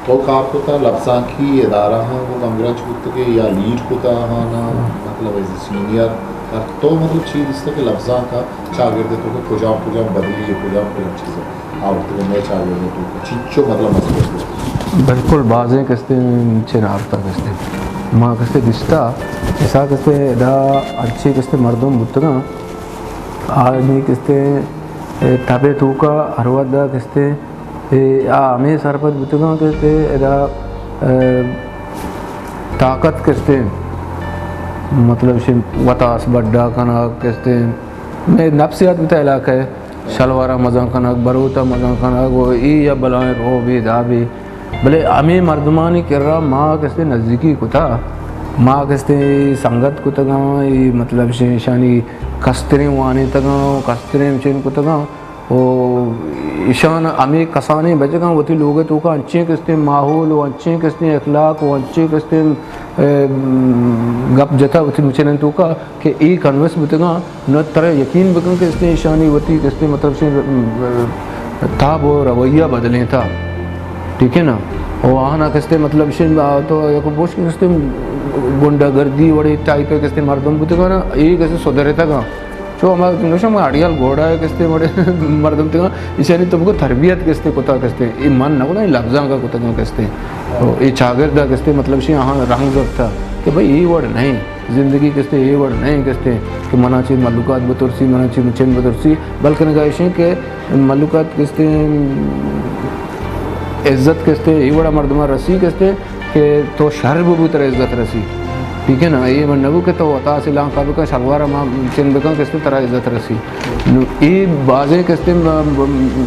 تو کار کتا لبزانکی ادارہ ہاں گوں ہمگرنچ بوتگے یا لیڈ کتا آہانا، مطلب ایز اے سینئر، تو مطلب چی دیستا کہ لبزانک ء چاگرد ء توکا کجام کجام بدلی ء کجام کجام چیز آورتگ مئے چاگرد ء توکا چنچو مطلب مثبت بوتگ؟ بالکل بازیں کستیں چین آورتگ کستیں ما کستیں دیستا، ایسا کستیں ادا انچیں کستیں مردم بوتگاں آدمی کستیں تبے توکا ہر ودا کستیں اے، آ ہمے سرپد بوتگاں کہ تے ادا، اے، طاقت کستیں، مطلب شی وتاس بڈا کنگ کستیں، مئے نفسیات بوتا علاقہ ء شلوارا مزن کنگ، بروتا مزن کنگ و ای یا بلائیں روبے دابے۔ بلے ہمے مردمانی کرا ما کستیں نزدیکی کتا، ما کستیں سنگت کتگاں، ای مطلب شی، شانی کستریں وانینتگاں، کستریں چین کتگاں۔ و ایشان ہمے کسانیں بچگاں وتی لوگ ء توکا انچیں کستیں ماحول و انچیں کستیں اخلاق و انچیں کستیں، اے، گپ جتا وتی مچنن توکا کہ اے کنوس بوتگاں، نہ ترا یقین بکن کہ استیں ایشانی وتی کستیں مطلب شے، اے، تاب و رویہ بدلیں تا۔ ٹھیک ہے نا؟ و آہانا کستیں مطلب شے، آ، تو یک بوش کستیں گنڈہ گردی وڑے ٹائپ کستیں مردم بوتگاں نا، اے کستیں سدھرتگاں۔ چو ہما نوشم اڑیال گھوڑا ہے کستے وڑے مردم تگا، ایشانی تو بگو تربیت کستے کتا کستے، اے من نہ کتا، اے لبزاں کا کتا کستے۔ او اے چاگرد کستے مطلب شی آہاں رنگ زرتا کہ بھئی اے وڑ نہیں، زندگی کستے اے وڑ نہیں کستے کہ منا چی ملوکات بترسی، منا چی مچن بترسی، بلکن گائشیں کہ ملوکات کستے عزت کستے، اے وڑا مردمہ رسی کستے، کہ تو شر ببو ترا عزت رسی۔ ٹھیک ہے نا؟ اے من نبو کہ تو وتا سے لانکا بکن، شلوار ما چن بکن، کستے ترا عزت رسی۔ نو اے بازیں کستے م-، م-،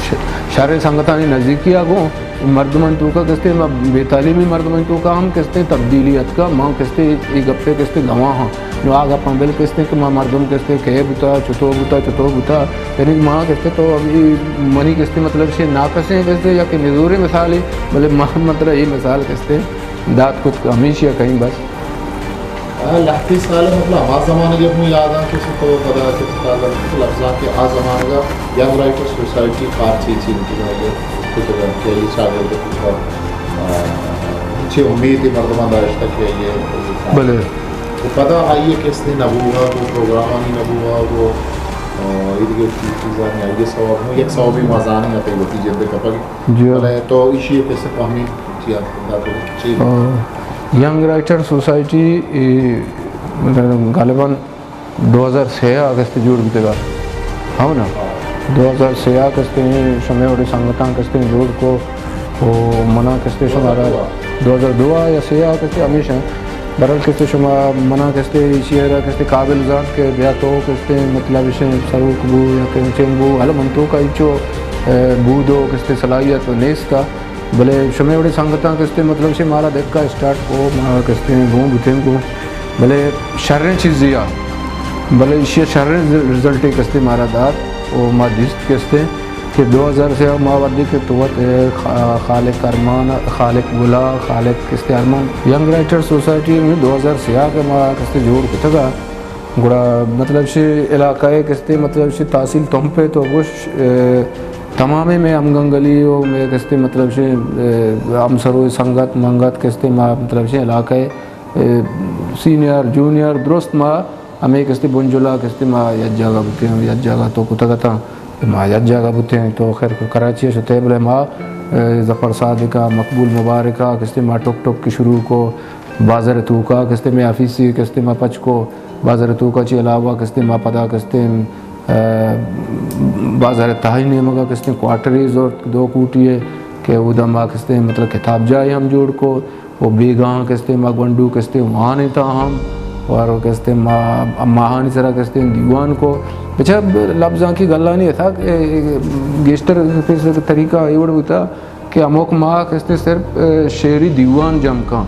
ش-، شر سنگتانی نزدیکی آ گوں مردمان توکا کستے ما بے تعلیمی مردمان توکا ہم کستے تبدیلی اتکا، ما کستے اے گپے کستے گواہ ہاں۔ نو آ گپاں بل کستیں کہ ما مردم کستیں کئے بوتا، چتو بوتا، چتو بوتا، یعنی ما کستیں تو ابھی منی کستیں مطلب شے ناکسیں کستیں یا کہ نزوریں مثالے، بلے ما مطلب اے مثال کستیں دات کت ہمیشی کہیں بس۔ آ، لہتے سال مطلب ہما زمانگے ہوں یاد آں کہ تو پدا کہ تو لبزاں کہ آ زمانگا ینگ رائٹر سوسائٹی کار چی چی کتگا کہ یہ چاگرد کتا، آ، چی امید مردمان داشتا کہ یہ بلے۔ و پدا آئی ء کستے نہ بوگ ء، گوں پروگرامانی نہ بوگ ء، گوں، آ، ایدگہ چیز، چیزانی آئی ء سوب ہوں، یک سوبے ما زانیں ء تئی وتی جند ء کپگ۔ جی۔ بلے تو ایشی ء کسے پہمی چی ات دات چی؟ آ، ینگ رائٹر سوسائٹی، اے، غالباً دو ہزار سے ء کستے جوڑ بیتگا۔ ہو نا؟ دو ہزار سے ء کستے شمے وڑے سنگتاں کستے جوڑ کو، او منا کستے شمارا دو ہزار دو ء یا سے ء کستے ہمیشہ برل کستے شما منا کستے ایشی ء را کستے قابل زانت کہ بیا تو کستے مطلب ایشیں سروک بو یا کہ چنگ بو، حالا من تو کا ایچو، اے، بود و کستے صلاحیت و نیست کا، بلے شمے وڑے سنگتاں کستے مطلب ایشیں مارا دکا اسٹارٹ کو، ما کستے گون بوتیں گون، بلے شریں چیزے آ، بلے ایشی شریں رزلٹے کستے مارا دات و ما دیست کستے۔ کہ دو ہزار سے ما وھدے کہ تو وت، اے، خا-، خالق ارمان، خالق گلا، خالق کستے ارمان، ینگ رائٹر سوسائٹی ہمے دو ہزار سے آ کہ ما کستے جوڑ کتگا۔ گڑا مطلب شے علاقہ ء کستے مطلب شے تحصیل تمپ ء تو گوش، اے، تمامیں مئے ہمگنگلی و مئے کستے مطلب شے، اے، ہمسرو سنگت منگت کستے ما مطلب شے علاقہ ء، اے، سینئر جونیئر درست ما ہمے کستے بنجلا کستے ما یک جاگہ بوتیں، یک جاگہ تو کتگ اتاں، ما یک جاگہ بوتیں، تو خیر کراچی ء شتے، بلے ما، اے، ظفر صادق ء، مقبول مبارک ء کستے ما ٹک ٹک کہ شروع کو، بازار توکا کستے مئے آفیسے کستے ما پچ کو، بازار توکا چی علاوہ کستے ما پدا کستے، اے، بازار تہائی نیمگا کستے کوارٹرے زرت دو کوٹی ء کہ اودا ما کستے مطلب کتاب جاہے ہم جوڑ کو۔ و بیگاہ کستے ما گونڈو کستے وانینتا ہم، و ہر کستے ما ماہانی سرا کستے دیوان کو۔ بچا لبزانکی گلانی اتھا کہ گیشتر پیسر طریقہ ایوڑ بوتا کہ ہموک ما کستے صرف، اے، شعری دیوان جم کن۔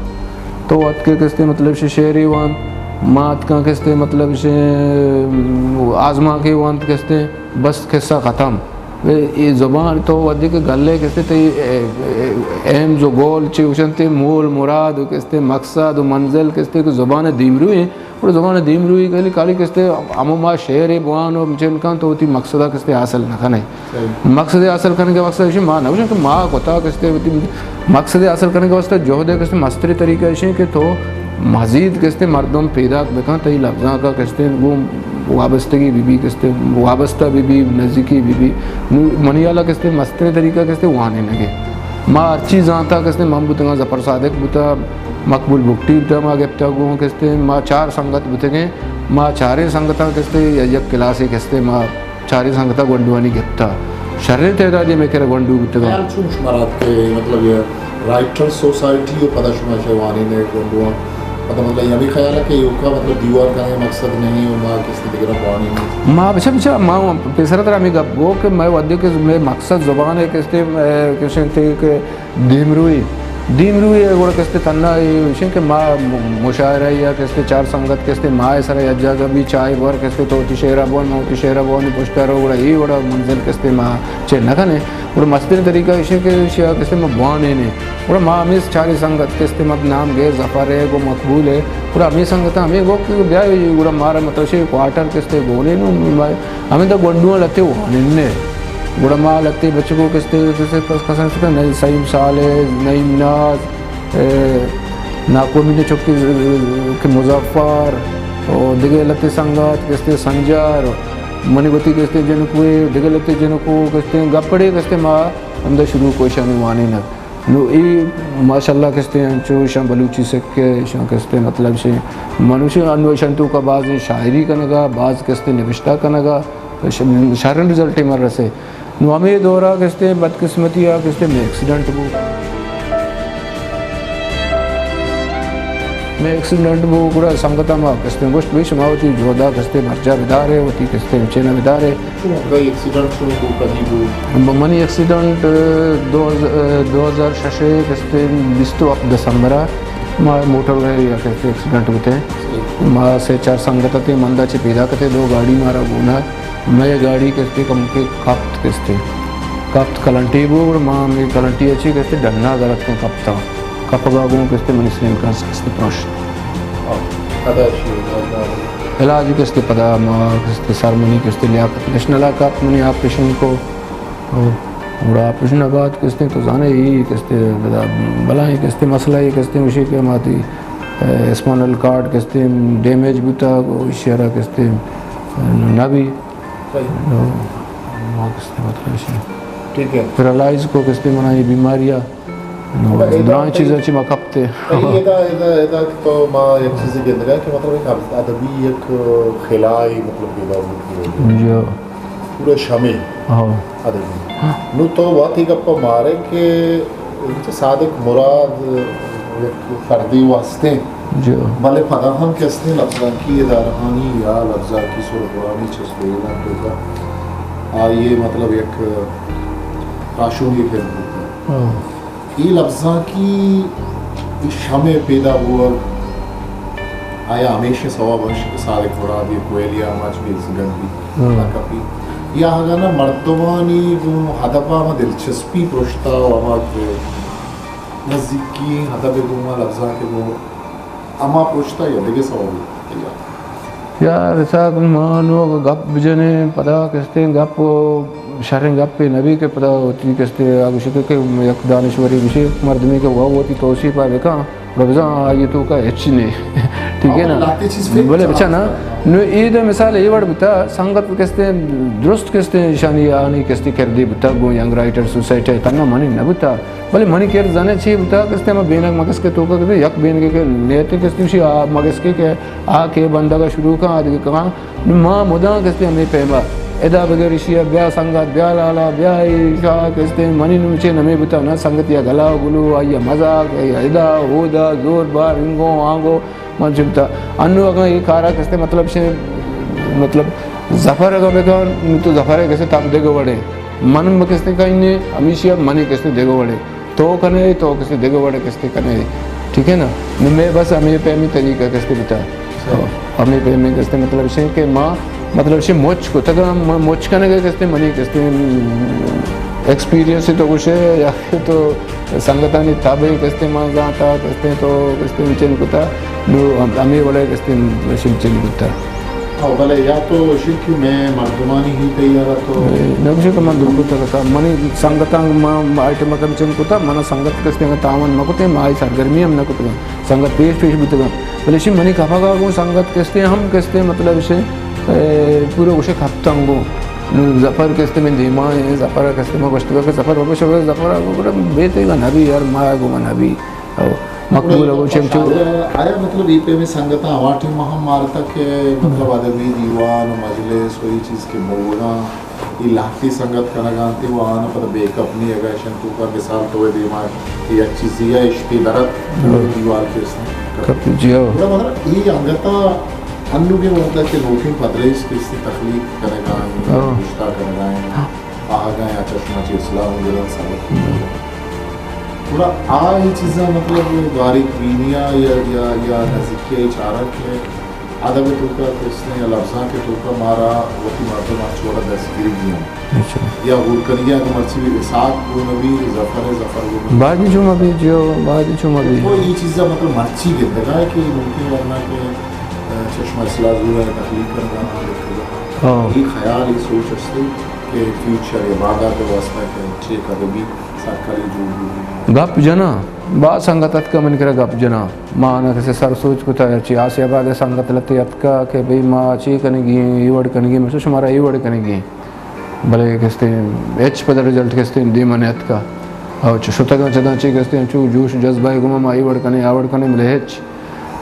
تو اتکے کستے مطلب شے شعری وانت، ما اتکاں کستے مطلب شے آزمانکے وانت کستے، بس قصہ ختم۔ اے، اے زبان تو وھدے کہ گلے کستے تئی، اے، اے، ایمز و گول چے گوشنتے، مول مراد و کستے مقصد و منزل کستے کہ زبان دیمروئی ایں، گڑا زبان دیمروئی گلی کالی کستے ہمو ما شعر بوان و چن کن تو وتی مقصد کستے حاصل نہ کنے۔ صحیح۔ مقصد حاصل کنگ ءِ واستہ ایشی ما نہ گوشن کہ ما کتا کستے وتی مقصد حاصل کنگ ءِ واستہ جہد ءِ کستے مستریں طریقہ ایشی کہ تو مزید کستے مردم پیداک بکن، تئی لبزانک ءَ کستے گوں وابستگی بہ بی، کستے وابستہ بہ بی، نزیکی بہ بی۔ نوں منی ہیال ءَ کستے مستریں طریقہ کستے وانینگ ءِ۔ ما ہرچی زانتا کستے من بوتگاں، ظفر صادق بوتا، مقبول بگٹی بوتا، ما گپتا گوں کستے ما چار سنگت بوتگیں، ما چاریں سنگتاں کستے یک کلاسے کستے ما چاریں سنگتاں گونڈوانی گپتا۔ شریں تعدادے مئے کرا گونڈو بوتگاں۔ خیال چون شمارا ات کہ مطلب یہ رائٹر سوسائٹی و پدا شما شے وانین گونڈواں؟ پدا مطلب یہ ہمیں خیال ہے کہ ایوکا مطلب دیوان کنگ مقصد نہیں و ما کستے دگرا وانین؟ ما بچا، بچا، ما پیسرا ترا ہمیں گپ گو کہ مئے وھدے کہ مئے مقصد زبان ءِ کستے، اے، کستے کہ دیمروئی، دیمروئی ءِ گڑا کستے تھنا اے ایش انت کہ ما م-، مشاعرہ یا کستے چار سنگت کستے ما ءِ سرا یک جاگہ بی چائے بور کستے تو وتی شعر ءَ بوان، من وتی شعر ءَ بوانی پشت ءَ رو، گڑا اے وڑا منزل کستے ما چے نہ کنیں۔ گڑا مستریں طریقہ ایش انت کہ ایشی ءَ کستے ما بوانینیں۔ گڑا ما ہمے چاریں سنگت کستے ما نام گے ظفر ءِ گو مقبول ءِ۔ گڑا ہمے سنگتاں ہمے گو کہ بیا گڑا مارا مطلب شے کوارٹر کستے گونے نوں ما ہمیں دا گونڈواں لتے وانین نے۔ گڑا ما لتے بچکو کستے، کستے کس-، کسان سکا نعیم سعیم صالح، نعیم ناز، اے، ناکو امین چکی کہ مظفر، او دگہ لتے سنگت کستے سنجر، منی وتی کستے جنکوے، دگہ لتے جنکو کستے گپڑے کستے ما ہمدا شروع کو ایشانی وانینگ۔ نو اے ماشاءاللہ کستے انچو ایشاں بلوچی سکے، ایشاں کستے مطلب شے منوشی انو ایشاں توکا باز شاعری کنگا، باز کستے نبشتہ کنگا، ش-، شریں رزلٹے من رسے۔ نو ہمے دورا کستے بدقسمتی آ کستے مئے ایکسیڈنٹ بو۔ مئے ایکسیڈنٹ بو، گڑا سنگتاں ما کستے گوشت، بھئی شما وتی جہدا کستے برجا بدارے، وتی کستے چینا بدارے۔ چون بھئی ایکسیڈنٹ چون بو، کدی بو؟ ب-، منی ایکسیڈنٹ، دو ہزار، دو ہزار شش ءِ کستے بیست و ہفت دسمبر ءَ ما موٹر وے یا کستے ایکسیڈنٹ بوتے۔ صحیح۔ ما سے چار سنگت اتیں، مندا چہ پیداک اتیں، دو گاڑی مارا گونا۔ مئے گاڑی کستے کمکے کپت کستے۔ کپت کلنٹی بو، گڑا ما ہمے کلنٹی ءَ چہ کستے ڈنا در اتکیں کپتاں۔ کپگا گوں کستے منی سرینکاں کستے پرشت۔ ہاں، پدا چی؟ علاج کستے پدا ما کستے سر منی کستے لیاقت نیشنل ءَ کپت، منی آپریشن کو۔ گڑا آپریشن ءَ بعد کستے تو زانے ای کستے پدا بلائیں کستے مسئلہ ای کستے مشی کہ ماتی، اے، اسپائنل کارڈ کستے ڈیمیج بوتا، ایشی ءَ را کستے نہ بی۔ صحیح۔ نو، ما کستے مطلب ایشی۔ ٹھیک ہے۔ پیرالائز کو کستے منا یہ بیماری آ۔ نو، بلے ادا درائیں تئی، چیزاں چی ما کپتے۔ تئی ادا، ادا، ادا کہ تو ما یک چیزے گندگا کہ مطلب ایک اد-، ادبی یک خلائی مطلب پیدا بوتی ہے۔ جی۔ پورا شمے ہاں۔ ادبی۔ ہاں۔ نو تو وقتی گپا مارے کہ انچہ صادق مراد یک فردی واسطے۔ جی۔ بلے پدا ہم کہ استیں لبزانکی ادارہانی یا لبزانکی سرگورانی چست و ایوان توکا آئیے مطلب یک پراشونی فیل بوتا۔ ہاں۔ اے لبزانکی اے شمے پیدا بوگ آیا ہمیشہ سوب اش کہ صادق مراد یک ویلی آماچ بے زگن بی ہاں۔ نہ کپی۔ یا اگاں نہ مردمانی گوں ادب ءَ ہما دلچسپی پرشتا و ہما کہ نزیکی ادب گوں ہما لبزانک گوں ہما پرشتا یا دگہ سوب یا۔ یار اسحاق، ما نوں اگہ گپ بجنیں، پدا کستیں گپ و شریں گپے نہ بی کہ پدا وتی کستیں آ گوشی کہ، کہ یک دانشورے گوشی، مردمے کہ وَ وتی توسیپ ءَ بکن، گڑا بزاں آئی توکا ہچ نے۔ ٹھیک ہے نا؟ بلے بچا نا، نو اے دے مثال اے وڑ بوتا، سنگت کستیں درست کستیں شانی آنی کستیں کردے بوتا، گوں ینگ رائٹر سوسائٹی تنگا منی نہ بوتا۔ بلے منی کرد زانے چی بوتا، کستیں ہما بینگ مگسکے توکا کستیں یک بینگے کہ نیتیں کستیں شی آ مگسکے کہ آ کہ بندگ ءَ شروع کن، آ دگہ کن۔ نوں ما مدام کستیں ہمے پیما ادا بگر ایشی ءَ بیا سنگت، بیا لالا، بیا ایشا کستیں منی نوں چے نمے بوتا نا، سنگتی ءَ گلا و گلو، آئی ءَ مزاق، آئی ءَ ادا، اودا، زور بار، انگو، آنگو، من چی بوتا۔ انوں اگاں اے کارا کستیں مطلب شے، مطلب ظفر اگاں بکن، نوں تو ظفر ءَ کستیں تام دگہ وڑے۔ من بکستیں کائینے، ہمیشی ءَ منی کستیں دگہ وڑے۔ تو کنے، تو کسے دگہ وڑے کسے کنے۔ ٹھیک ہے نا؟ نوں مئے بس ہمے پیمیں طریقہ کسے بوتا۔ ہمے پیمیں کسے مطلب شے کہ ما مطلب، شی مچ کتگ، م-، مچ کنگ ءَ کستے منی کستے ایکسپیرینس تو گوشے، یا کہ تو سنگتانی تب ءَ کستے من زانتا کستے، تو کستے چن کتا، نو ہم-، ہمے وڑے کستے شن چن کتا۔ او بلے یا تو شی کہ میں مردمانی ہی تیار تو۔ نہ گوشے کہ من دور کتا کتا، منی سنگتاں ما آئٹم کم چن کتا، من سنگت کستے تاوان مکتے، ما آئی سرگرمی ہم نہ کتگا۔ سنگت پیش پیش بوتگاں، بلے شی منی کپگ ءَ گوں سنگت کستے ہم کستے، مطلب شی، اے، پورا گوشے کپتاں گوں۔ نوں ظفر کستے من دیما ایں، ظفر کستے من گوشتگا کہ ظفر بابا شبہ ظفر ءَ گوں گڑا بے تیگا نبی یار، ما گوں نبی۔ او مقبول ءَ گوں چمچو۔ آیا، آیا مطلب اے پیمیں سنگتاں ہما ٹیم ہم مارتا کہ مطلب ادبی دیوان و مجلس و اے چیز کہ بوگاں اے لہتے سنگت کنگ ءَ انت و آہاں پدا بیک اپ نی اگاں اشاں توکا مثال تو دیما کہ یک چیزے ءَ اشپی درت، ہاں۔ دیوال پیسن کپ جی ہو۔ گڑا مطلب اے انگت ءَ انوگیں وہد ءَ کہ نوکیں پدریچ کہ استی تخلیق کنگ ءَ انت، ہاں۔ نبشتہ کنگ ءَ انت، ہاں۔ آہگاں یا چشمہ چہ اسلام گران سبق۔ ہاں۔ گڑا آ اے چیزاں مطلب باریک بینی ءَ یا، یا، یا نزیکی ءَ چارگ کہ ادب ءِ توکا کستے یا لبزانک ءِ توکا مارا وتی مردم ہرچ وڑا دستگیرگی انت۔ اچھا۔ یا ہور کنگی انت کہ مرچی اسحاق گون بی، ظفر، ظفر گون بی۔ باید چو مبی، جیو، باید چو مبی۔ تو اے چیزا مطلب مرچی گندگا ہے کہ ممکن ورنہ کہ، اه، چشمہ اصلاح زور ہے، تخلیق کرنا ہے، لکھگا۔ ہاں۔ اے خیال، اے سوچ استے کہ فیوچر یا باندات واسطہ کہ چے کدو بی سرکاری جوڑ بی۔ گپ جنا، با سنگت اتکا من کرا گپ جنا۔ ما آناں کسے سر سوچ کتا، چی آسیا باد سنگت لتے اتکا کہ بھئی ما چی کنگی ایں، اے وڑ کنگی ایں، من شمارا اے وڑ کنگی ایں۔ بلے کستے ہچ پدا رزلٹ کستے دیما نیاتکا۔ او چو شتگاں چداں چی کستے چو جوش جذبہ گما ما اے وڑ کنے، آ وڑ کنے، بلے ہچ۔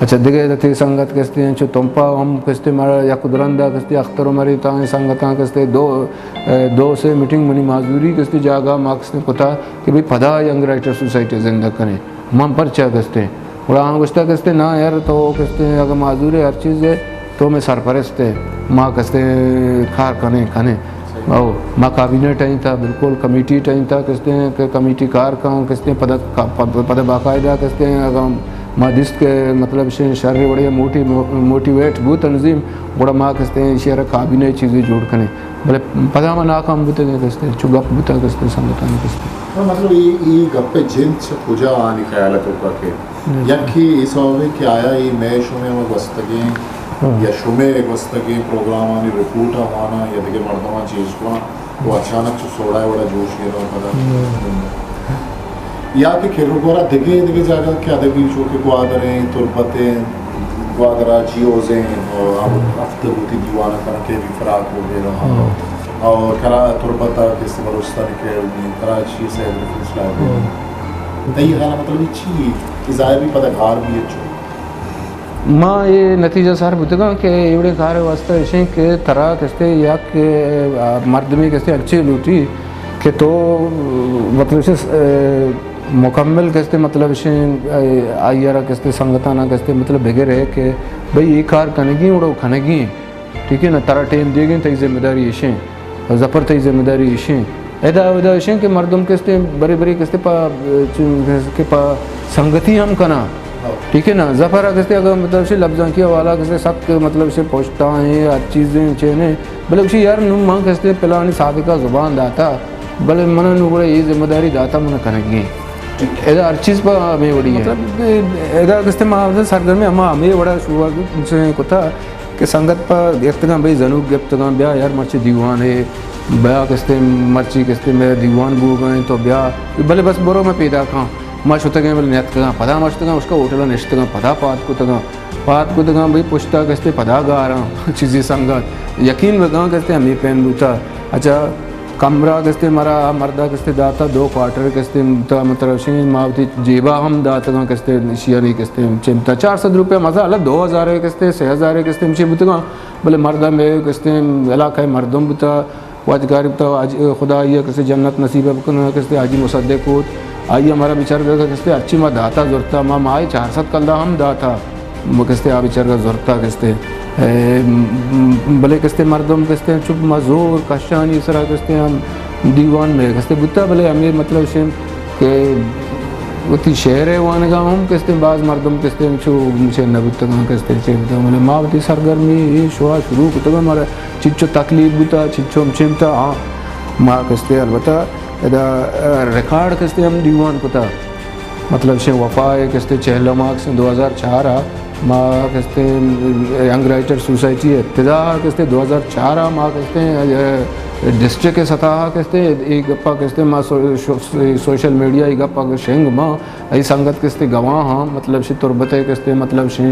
اچھا دگہ لتے سنگت کستے چو تمپا ہم کستے مارا یک درندا کستے اختر و مری تاں سنگتاں کستے دو، اے، دو سے میٹنگ منی معذوری کستے جاگہ ما کستے کتا کہ بھئی پدا ینگ رائٹر سوسائٹی زندگ کنے۔ من پرچا کستے۔ گڑا آں گوشتا کستے، نا یار، تو کستے اگہ معذور ہے ہر چیز ہے، تو میں سرپرست ہے، ما کستے کار کنے، کنے۔ او، ما کابینہ ٹائیں تھا، بالکل کمیٹی ٹائیں تھا، کستے کہ کمیٹی کار کن، کستے پدا، پدا باقاعدہ کستے اگہ ما دست کہ مطلب شے شر وڑے موٹی-، موٹیویٹ بو تنظیم، گڑا ما کستے شہر کابینہ چیزے جوڑ کنے۔ بلے پدا ما ناکام بوتگیں کستے، چو گپ بوتا کستے، سنگتانی کستے۔ ہاں، مطلب، اے، اے گپ ءِ جند چہ کجا آنی خیال ءَ توکا کہ ہم۔ یکے اے سوب ءَ کہ آیا اے مئے شمئے ہم گوستگیں ہم۔ یا شمئے گوستگیں پروگرامانی رپورٹ ءَ واناں یا دگہ مردماں چیز کناں، تو اچانک چو سوڑا ءِ وڑا جوش گرا پدا۔ ہم۔ یا کہ کر و گورا دگہ دگہ جاگہ کہ ادبی چو کہ گوادر ایں، تربت ایں، گوادر ءَ جیوز ایں، اور ہم۔ ہفتے بوتی دیوان کناں کہ بھی فراق ہو گئے رہا۔ ہم۔ اور کرا تربت ءَ کسے بلوچستان اکیڈمی، کراچی سید رفیق لائبریری۔ ہم۔ تئی خیال ءَ مطلب اے چی؟ اے ظاہر بی پدا کار بی اچو۔ ما اے نتیجہ سر بوتگاں کہ ایوڑیں کار واسطہ اشیں کہ ترا کستے یک، آ، مردمے کستے انچے لوٹی کہ تو مطلب اشیں، آ، مکمل کستے مطلب اشیں، آ، آئی ءَ را کستے سنگتانا کستے مطلب بگر ہے کہ بھئی اے کار کنگی اڑو کنگی۔ ٹھیک ہے نا، ترا ٹیم دیگیں، تئی ذمہ داری اشیں، ظفر تئی ذمہ داری اشیں۔ ادا، ادا اشیں کہ مردم کستے برے برے کستے پا، چ-، کہ پا سنگتی ہم کنا۔ ٹھیک ہے نا، ظفر کستے اگر مطلب سے لبزانکی حوالہ کستے سخت مطلب سے پوچھتا ہیں، ہر چیزیں چینے، بلے اسی یار نو من کستے پلانی صادقہ زبان داتا، بلے من نو گڑا یہ ذمہ داری داتا من کنگی۔ ادا ہر چیز پہ ہمے وڑی ہے۔ مطلب، ادا کستے ما سرگرمی ہما ہمے وڑا شروع کتا کہ سنگت پہ گپتگاں، بھئی زنوک گپتگاں، بیا یار مرچی دیوان ہے، بیا کستے مرچی کستے مئے دیوان بوگا ہیں تو بیا، بلے بس برو میں پیدا کاں۔ ما شتگیں بلے نیتکگاں، پدا ما شتگاں، اشکا ہوٹل نشتگاں، پدا پاد کتگاں، پاد کتگاں، بھئی پشتا کستے پدا گاراں، چیزی سنگت یقین بگاں کستے ہمے پین بوتا۔ اچھا، کمرہ کستے مرا، مردا کستے داتا، دو کوارٹر کستے تا مطلب شین، ما وتی جیبا ہم داتگاں کستے، شیانی کستے چنتا چار سد روپے مزا، اللہ دو ہزار کستے، سے ہزار کستے مچے بوتگاں، بلے مردا میں کستے علاقہ مردم بوتا، واجکاری بوتا، حاجی، خدا آئی کستے جنت نصیب بکن، کستے حاجی مصدق ہوت، آئی مرا بیچارہ کستے ہرچی ما داتا زرتا، ما ماہی چار سد کلدار ہم داتا۔ ما کستے آ بیچارگا زرتا کستے، اے، م-، م-، بلے کستے مردم کستے چپ ما زور کشانی سرا کستے ہم دیوان میں کستے بوتا، بلے ہمیں مطلب شیم کہ وتی شعر ءِ وانگ ءَ ہم کستیں باز مردم کستیں چو چے نہ بوتگاں، کستیں چے بوتگاں، بلے ما وتی سرگرمی اے شوا شروع کتگ، مارا چنچو تکلیف بوتا، چنچو ہم چے بوتا، ہاں، ما کستیں البتہ ادا، آ، ریکارڈ کستیں ہم دیوان کتا۔ مطلب شے وفا ءِ کستیں چہلم ءَ کستیں دو ہزار چار ءَ ما کستیں ینگ رائٹر سوسائٹی ءِ ابتدا ءَ کستیں دو ہزار چار ءَ ما کستیں، آ، ڈسٹرکٹ ءِ سطح ءَ کستیں اے گپ ءَ کستیں ما سو-، شو-، سوشل میڈیا ءَ اے گپ ءَ شنگ ما اے سنگت کستیں گواہ ہاں، مطلب شے تربت ءِ کستیں مطلب شے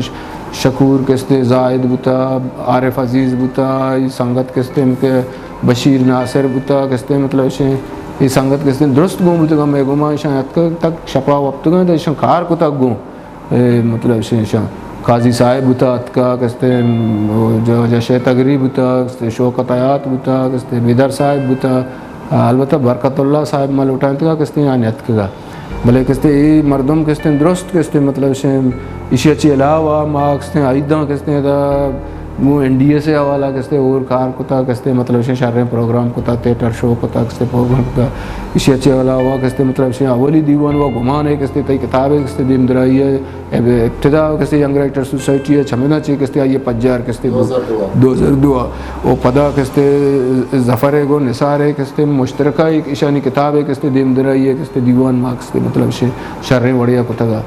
شکور کستیں زاہد بوتا، عارف عزیز بوتا، اے سنگت کستیں کہ بشیر ناصر بوتا، کستیں مطلب شے اے سنگت کستیں درست گون بوتگاں، مئے گوما ایشاں اتکگ تک شپا وپتگاں، تہ ایشاں کار کتگ گون۔ اے مطلب شے ایشاں قاضی صاحب بوتا، اتکا کستیں جو-، جشے تگری بوتا، کستیں شوکت حیات بوتا، کستیں بیدر صاحب بوتا، البتہ برکت اللہ صاحب ما لوٹائینتگا کستیں آ نیتکگا۔ بلے کستیں اے مردم کستیں درست کستیں مطلب شے ایشی ءَ چہ علاوہ ما کستیں عیداں کستیں دا گوں این ڈی ایس ءِ حوالہ کستیں اور کار کتا، کستیں مطلب شے شریں پروگرام کتا، تھیٹر شو کتا، کستیں پروگرام کتا۔ ایشی ءَ چہ علاوہ کستیں مطلب شے اولی دیوان و گمان ءِ کستیں تئی کتاب ءِ کستیں دیم درائی ءِ ابتدا کستیں ینگ رائٹر سوسائٹی ءَ چمدا چے کستیں آئی ءِ پجار کستیں دو ہزار دو۔ دو ہزار دو ءَ۔ و پدا کستیں ظفر ءِ گوں نثار ءِ کستیں مشترکہ ایک ایشانی کتاب ءِ کستیں دیم درائی ءِ کستیں دیوان ما کستیں مطلب شے شریں وڑے ءَ کتگا۔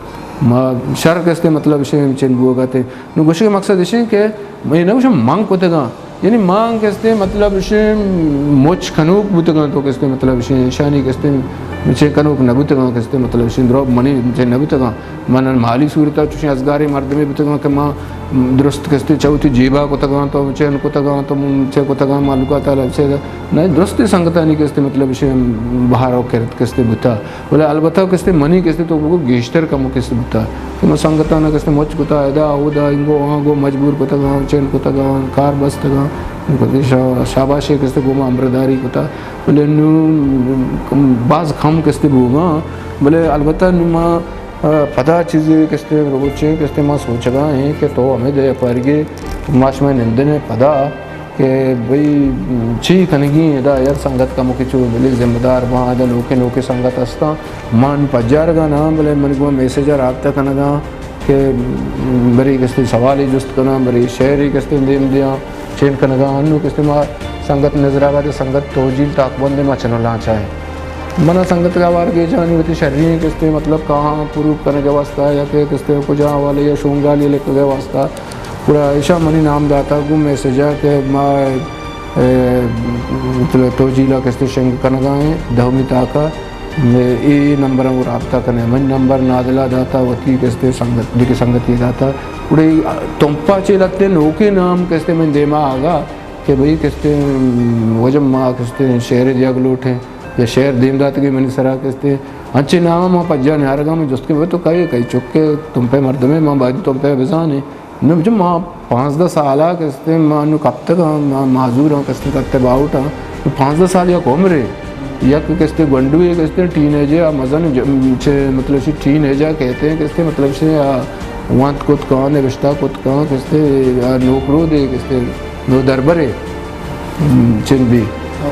ما شر کستیں مطلب شے چن بوگا تے۔ نو گوشگ ءِ مقصد اش کہ اے نہ گوشم من کتگاں، یعنی ما کستیں مطلب شے مچ کنوک بوتگاں، تو کستیں مطلب شے شانی کستیں چے کنوک نہ بوتگاں، کستیں مطلب شے درو منی چے نہ بوتگاں۔ من مالی صورت ءَ چوشیں ازگاریں مردمے بوتگاں کہ ما درست کستیں چہ وتی جیبا کتگاں، تو چین کتگاں، تو چے کتگاں، مالوکا تعالی سے نہ درست سنگتانی کستیں مطلب شے بہار و کرت کستیں بوتا۔ بلے البتہ کستیں منی کستیں تو بگو گیشتر کمو کستیں بوتا کہ من سنگتانا کستیں مچ کتا، ادا اودا انگو آنگو مجبور کتگاں، چین کتگاں، کار بستگاں، شا-، شاباشے کستیں گوما امبرداری کتا۔ بلے نوں باز کم کستیں بوگاں، بلے البتہ نوں ما، آ، پدا چیزے کستیں روچے کستیں ما سوچگا ایں کہ تو ہمے دے پرگے ما شمئے نندنے پدا کہ بھئی چی کنگی ایں، ادا یار سنگت کموکے چو بلے ذمہ دار باں، ادا نوکے نوکے سنگت ہستاں، ما نوں پجارگا نہ آں، بلے من گوں میسجا رابطہ کنگا کہ برے کستیں سوالے جست کناں، برے شعرے کستیں دیم دیاں، چین کنگا انوں کستیں ما سنگت نظراگا دے سنگت توجیل تاکبندے ما چنو لانچائیں۔ منا سنگت گوار گیجانی وتی شریں کستیں مطلب کاہاں پروف کنگے واسطہ یا کہ کستیں کجا حوالے یا شونگالی لکھگے واسطہ گڑا ایشاں منی نام داتا گوں میسجا کہ ما، اے، مطلب توجیلا کستیں شنگ کنگا ایں دہمی تاکا، اے نمبراں گوں رابطہ کنے۔ من نمبر نادلا داتا، وتی کستیں سنگت، دگہ سنگتی داتا۔ گڑا اے تمپا چے لہتیں نوکیں نام کستیں من دیما آگا کہ بھئی کستیں وجہ ما کستیں شعر دیگ لوٹیں یا شعر دیم داتگی منی سرا کستیں انچیں نام ما پجا نیارگا۔ من جست کہ بھئی تو کئے، کئی چکے، تمپے مردمے، ما باید تمپے بزانیں۔ نوں بچو ما پانزدہ سال ءَ کستیں ما نوں کپتگ آں، ما معذور آں، کستیں کپتے باہوٹ آں۔ نوں پانزدہ سال یک عمرے، یک کستیں گونڈوے کستیں ٹین ایجے آ مزن ج-، چہ مطلب چہ ٹین ایج ءَ کہتے ہیں کستیں مطلب چہ آ وانت کت کاں، نبشتہ کت کاں، کستیں آ نوکرودے کستیں نودربرے چن بی۔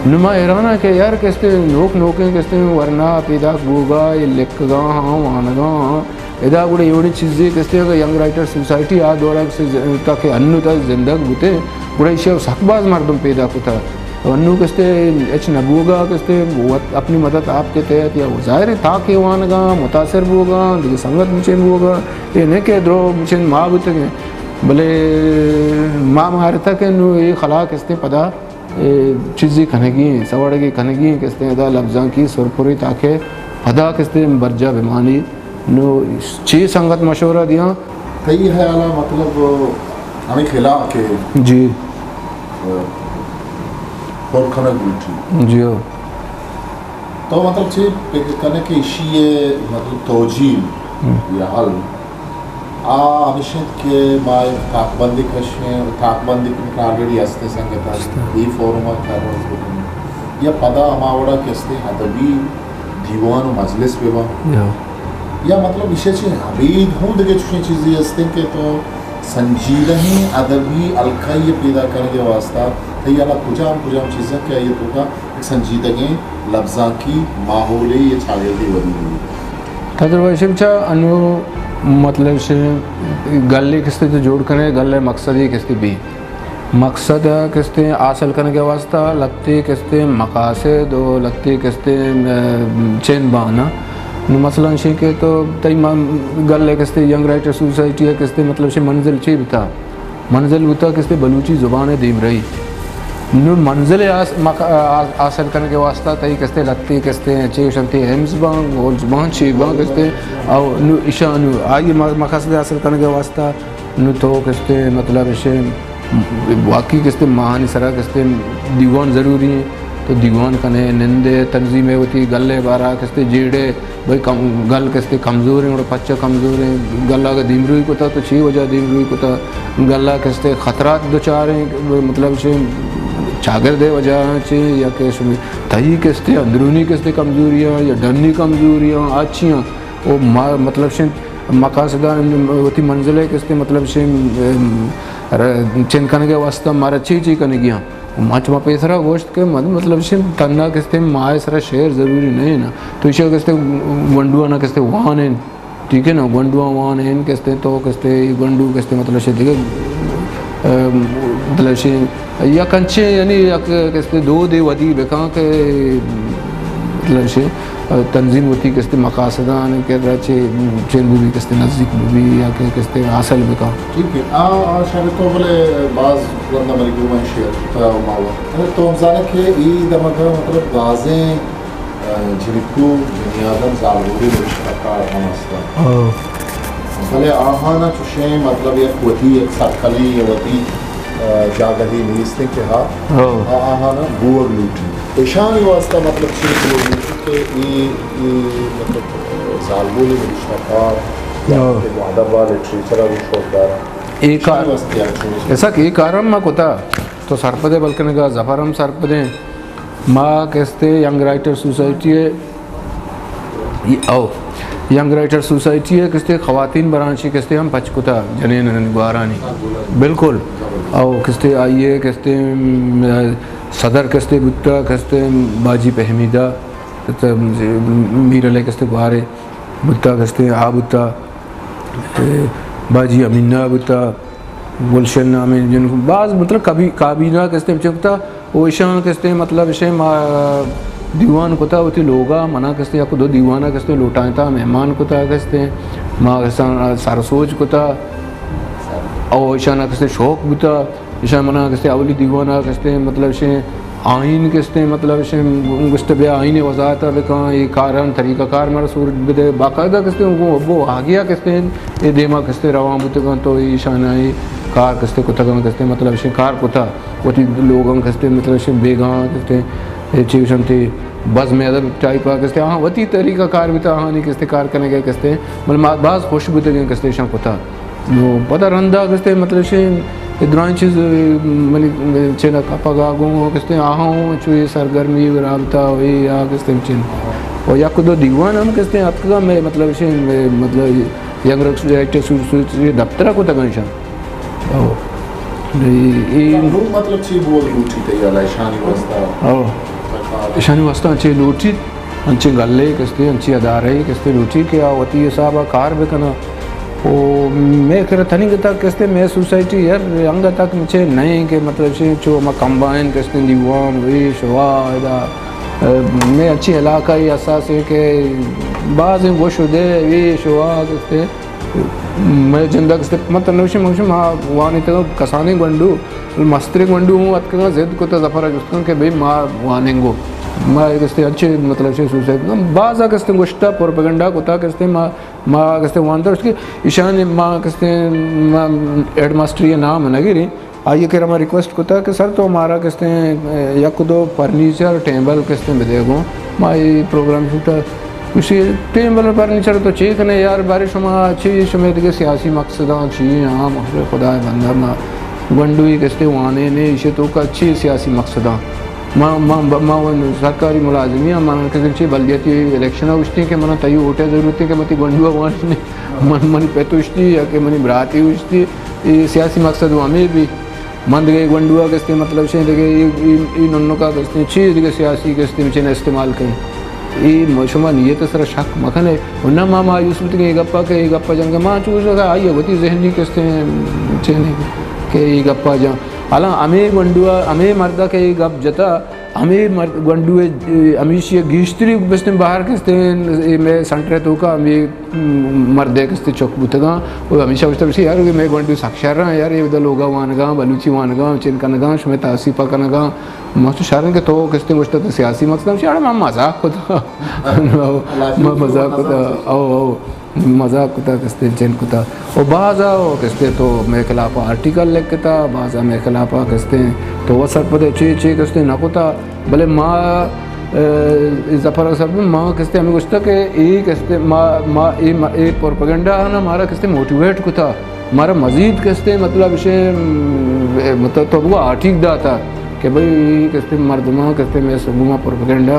نوں ما حیران آں کہ یار کستیں نوک نوکیں کستیں ورنا پیداک بوگا، اے لکھگا ہاں، وانگا ہاں۔ ادا گڑا اے وڑیں چیزے کستیں اگاں ینگ رائٹر سوسائٹی آ دورا کستیں ز-، تاکہ انو تا زندگ بوتیں، گڑا ایشی سک باز مردم پیدا کتا۔ و انو کستیں ہچ نہ بوگا کستیں وت اپنی مدد آپ کے تحت یا ظاہر ہے تاکہ وانگا متاثر بوگا، دگہ سنگت بچین بوگا، اے نہ کہ درو بچین ما بوتگیں۔ بلے ما مارتا کہ نو اے خلا کستیں پدا اے چیزے کنگی ایں، سوڑگے کنگی ایں، کستیں ادا لبزانکی سرپری تاکہ پدا کستیں برجا بمانی۔ نو چی سنگت مشورہ دیاں؟ تئی خیال ءَ مطلب ہمے خلا کہ جی۔ پر کنگ لوٹی۔ جی ہو۔ تو مطلب چی فکر کنے کہ ایشی ءِ مطلب توجیل ہم۔ یا حل آ ہمیش انت کہ ما یک تاکبندے کشیں، تاکبندے کہ آلریڈی ہستیں سنگت ءَ ہستیں۔ اے فورم ءَ کارواز بکنیں۔ یا پدا ہما وڑا کہ ہستیں ادبی دیوان و مجلس بہ باں۔ یا۔ یا مطلب ایشی چہ ابید ہوں دگہ چوشیں چیزے ہستیں کہ تو سنجیدہیں ادبی حلقہ ءَ پیدا کنگ ءِ واسطہ تئی حالا کجام کجام چیزاں کہ آئی ءِ توکا یک سنجیدگیں لبزانکی ماحولے یا چاگردے ودی بہ بیت؟ تجربہ ایشی بچا انو مطلب شے گلے کستے تو جوڑ کنے، گلے مقصد ہی کستے بی۔ مقصد کستے حاصل کنگے واسطہ لتے کستے مقاصد و لتے کستے، ام، چین بانا۔ نو مثلاً شے کہ تو تئی من گلے کستے ینگ رائٹر سوسائٹی ہے کستے مطلب شے منزل چی بتا؟ منزل بوتا کستے بلوچی زبان ءِ دیمرئی۔ نوں منزل ءِ آس-، مق-، آ-، حاصل کنگ ءِ واستہ تئی کستے لتے کستے چے گوشنتے ایمز باں، گولز باں، چے باں کستے، او نوں ایشاں نوں آئی م-، مقصد حاصل کنگ ءِ واستہ نوں تو کستے مطلب ایشے واقعی کستے ماہانی سرا کستے دیوان ضروری ہیں، تو دیوان کنے، نندے، تنظیم ءِ وتی گل ءِ بارا کستے جیڑے، بھئی کم-، گل کستے کمزور ہیں، گڑا پچا کمزور ہیں، گل اگہ دیمروئی کتا تو چی وجہ دیمروئی کتا، گل ءَ کستے خطرات دچار ہیں، مطلب چے چاگرد ءِ وجہ چے یا کہ شمی تئی کستے اندرونی کستے کمزوری ہیں یا ڈنی کمزوری ہیں، آچی ہیں۔ او ما-، مطلب چے مقاصد وتی منزل ءِ کستے مطلب چے، ام، ر-، چن کنگ ءِ واستہ مارا چی چی کنگی ہیں۔ مچ ما پیسرا گوشت کہ مد-، مطلب شے تنا کستے ماہ سرا شعر ضروری نہیں نا۔ تو ایشا کستے گونڈوانا کستے وان ہیں۔ ٹھیک ہے نا، گونڈواں وان ہیں کستے تو کستے گونڈو کستے مطلب شے دیگہ، ام، مطلب شے یا کنچے یعنی یک کستے دو دے ودی بکاں کہ مطلب شے تنظیم وتی کستے مقاصدان کہ چے چیل بی کستے نزدیک بی یا کہ کستے حاصل بکاں۔ ٹھیک ہے، آ، آ شاید تو بلے باز ورنہ منی گروہ شیئر کتا و ما وقت۔ تو ہم زانے کہ ای دمگا مطلب بازیں، آ، جنکو، جنی آدم زالبولے نوشتہ کار ہم ہستا۔ ہو۔ بلے آہانا چوشیں مطلب یک وتی یک سرکلی یا وتی، آ، جاگہی نیست کہ ہا، ہو۔ آ-، آہانا بوگ لوٹی۔ ایشانی واسطہ مطلب چی بوگ لوٹی کہ ای، ای مطلب زالبولے نوشتہ کار یا ہو۔ کہ ادب ءُ لٹریچر ءَ شوق دارا۔ اے کار، ایشانی واسطہ چی؟ ایسا کہ اے کار ہم ما کتا، تو سرپدے بلکن گا ظفر ہم سرپدیں۔ ما کستے ینگ رائٹر سوسائٹی ءِ، او، ینگ رائٹر سوسائٹی ءِ کستے خواتین برانچی کستے ہم پچ کتا، جنین گوارانی۔ بالکل۔ او کستے آئی ءِ کستے، م، صدر کستے بوتا، کستے باجی پہمیدہ، کستے میر علی کستے گوارے بوتا، کستے آ بوتا، اے، باجی امینا بوتا، گلشن نامیں جن باز مطلب کبھی کابینہ کستے چکتا، او ایشاں کستے مطلب ایشے ما دیوان کتا وتی لوگا، منا کستے یک دو دیوانا کستے لوٹائیں تا، مہمان کتا کستے، ما کسان سر سوج کتا، او ایشانا کستے شوق بوتا، ایشاں منا کستے اولی دیوانا کستے مطلب ایشے آئین کستے مطلب ایشے گوشت بیا آئین وضاحت بکاں، اے کاران طریقہ کار مارا سور بدے، باقاعدہ کستے وہ، وہ آگیا کستے اے دیما کستے روان بوتگاں تو ایشانا اے کار کستے کتگاں کستے مطلب ایشے کار کتا وتی لوگاں کستے مطلب ایشے بیگاں کستے اے چیزاں تے بزم ادب ٹائپ آ کستے آہاں وتی طریقہ کار بوتا آہانی کستے کار کنگے کستے مطلب ما باز خوش بوتگیں کستے ایشاں کتا۔ نو پدا رندا کستے مطلب شے اے درائیں چیز منی چینا کپگا گوں کستے آہاں چو اے سرگرمی رابطہ و اے آ کستے چین و یک دو دیوان ہم کستے اتکگا میں مطلب شے میں مطلب ینگ رائٹر سو-، سو-، سو-، دفترا کتگاں ایشاں۔ او۔ اے، اے نوں مطلب چی بوگ لوٹی تئی حالا ایشانی واسطہ؟ او۔ ایشانی واسطہ چی لوٹی؟ انچیں گلے کستے، انچیں ادارے کستے لوٹی کہ آ وتی حساب ءَ کار بکناں۔ او مئے کرا تنیگتا کستے مئے سوسائٹی ہر انگت تک مچے نئیں کہ مطلب چے چو ہما کمبائن کستیں دیوان، ویش، واہ، ادا، ء، مئے انچیں علاقائی حساس ایں کہ بازیں گوش و دے، ویش، واہ کستے مئے جندا کستے مطلب نوشیں، من گوشاں ما وانینتگاں کسانیں گونڈو، مستریں گونڈو ہوں اتکگاں، ضد کتا ظفر ءَ جست کن کہ بھئی ما وانینگو۔ ما اے کستے انچیں مطلب چے سوسائٹی، بازا کستے گوشتا، پروپیگنڈا کتا کستے ما، ما کستے وانتا، گوشت کہ ایشان ما کستے، ما ہیڈ ماسٹری نام نہ گریں، آئی ء کرا ما ریکویسٹ کتا کہ سر تو مارا کستے یک دو فرنیچر، ٹیبل کستے بدے گوں، ما اے پروگرام شوٹا گوشی ٹیبل فرنیچر تو چے کنے یار، بارے شما چے، شما دگہ سیاسی مقصداں چی؟ ہاں، مخلوق خدا بندہ ما گونڈوی کستے وانے نے، ایشی تو کا چے سیاسی مقصداں؟ ما، ما، ما، ما سرکاری ملازمی ہاں، من کسے چے بلدیاتی الیکشن اوشتی کہ من تئی ووٹ ضرورت ہے کہ متی گونڈو وان نے، من، منی پت اوشتی یا کہ منی براتی اوشتی، اے سیاسی مقصد و ہمے بی۔ من دگہ گونڈوا کستے مطلب شے دگہ اے، اے، اے ننکا کستے چیز دگہ سیاسی کستے چے نہ استعمال کن۔ اے م-، شما نیت ءِ سرا شک مکن ئے۔ و نہ ما مایوس بوتگیں اے گپا کہ اے گپا جنگ ءَ، ما چو گوشتگ آئی ءَ وتی ذہنی کستیں چے نہ کہ اے گپا جاں۔ حالاں ہمے گونڈو ءَ، ہمے مرد ءَ کہ اے گپ جتا، ہمے مرد، گونڈو ءَ، اے، ہمیشی ءَ گیشتری بستیں بہر کستیں اے مئے سنٹر ءِ توکا ہمے مردے کستیں چک بوتگاں۔ و ہمیشہ گوشتہ، گوشی، یار، اے مئے گونڈو سک شر اَں، یار، اے ادا لوگا وانگاں، بلوچی وانگاں، چین کنگاں، شمئے تحصیفا کنگاں۔ ما تو شریں کہ تو کستیں گوشتہ تو سیاسی مقصد، ہمشی اڑے ما مذاق کتا۔ ما مذاق کتا، او، او، مذاق کتا، کستیں چین کتا۔ او بازا، او کستیں تو مئے خلاف آرٹیکل لکھتا، بازا مئے خلاف کستیں تو وہ سرپدے چے، چے کستیں نہ کتا۔ بلے ما، اے، ظفر اکبر صاحب، ما کستیں ہمیں گوشتا کہ اے کستیں ما، ما، اے، ما، اے پروپیگنڈا نا مارا کستیں موٹیویٹ کتا۔ مارا مزید کستیں مطلب شے، م، مطلب تو بگو آٹیک داتا کہ بھئی اے کستیں مردماں کستیں مئے سگوما پروپیگنڈا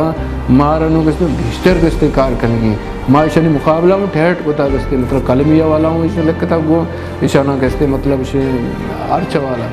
مارا نو کستیں گیشتر کستیں کار کنگی۔ ما ایشانی مقابلہ ہوں ٹھیٹ کتا کستیں مطلب قلمی حوالہ ہوں ایشاں لکھتا گو ایشانا کستیں مطلب شے ہر چوالا۔